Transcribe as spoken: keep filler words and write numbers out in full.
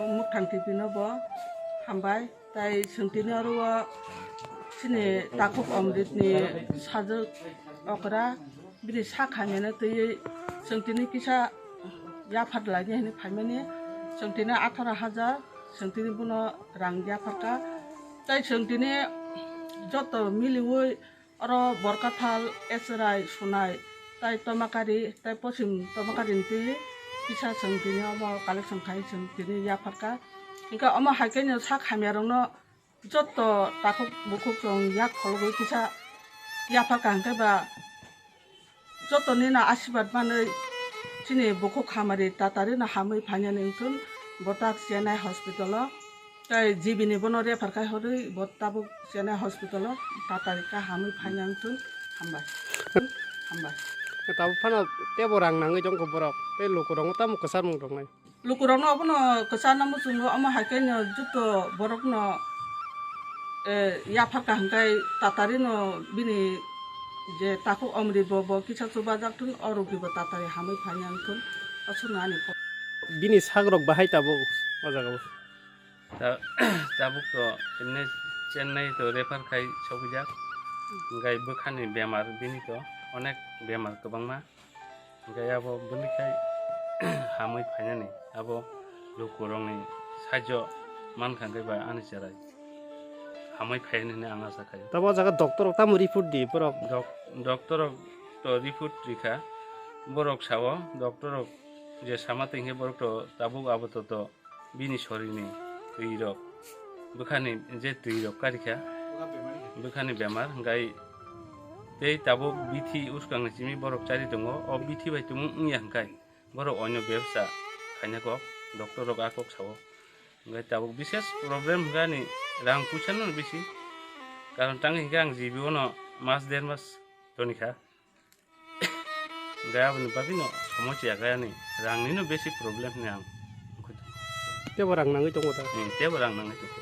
Muktang T V no bo hambai. Tai chwng tini oro o chini takhuk Omrit ni sajwk okra bini sak hamya no twiwi chwng tini kisa yaphar lainai hinwi phaimani. Chwng tini atharo hajar chwng tini bono rang yapharkha. Tai chwng tini joto miliwi oro Borkathal, Echerai, Sunai, tai Tomakari, tai Pochim Tomakari ni twi kisa chwng tini omo collection khai chwng tini yapharkha. Hingkhe omo hai khe no sak hamya rokno joto takhuk bukhuk chwng yak khologwi kisa yapharkha hingkhe ba joto nino asirwad manwi chini bukhuk hamari tatari no hamwi phainani wngthun botak Chennai hospital o. Tai G B ni bono refer khai horwi bo tabuk Chennai hospital o tatari kahamwi phaina wngthun. Hambai. Hambai. Tabuk phano tebo rang nangwi tongkho borok. Tei lukurokno tamo kwcharmung tongnai. Lukurokno obono kwcharna muchungo, omo hai khe no joto borokno, eh, yapharkha hwnkhe tatari no bini je takhuk Omrit bo, bo kisa chubajak thun, o rugi bo tatari hamwi phaina wngthun. Aswkno ani kok. Bini sakrok bahai tabuk o jagao. Ta-, tabuk to emne Chennai to refer khai sogwijak. Hingkhai bwkhani bemar bini to onek bemar kwbangma. Hingkhai abo bini khai hamwi phainani abo lukurokni sahajyo mankha hingkhai ba ani cherai hamwi phainani ang acha khaio. Tamo jaga doctor rok tamo report di borok? Dok-, doctor rok to report rikha, borok sao doctor rok je sama tongkhe borok to tabuk abo to to bini sorini twi rok, bwkhani je twi rok karikha, bwkhani bemar hingkhai tei tabuk bithi uskangni simi borok chari tongo, o bithi bai tumung wngya hingkhai borok onyo bebsa khaina kok, doctor rok a kok sao. Hingkhai tabuk bishes problem hingkhani rang puisa no bisi, karon tang hingkhe ang G B o no mas der mas tonikha. Hingkhe aboni bagwino somosi ya khe ani rangni no besi problem hinwi ang. Tebo rang nangwi tongo da? Hmm, tebo rang nangwi tongo.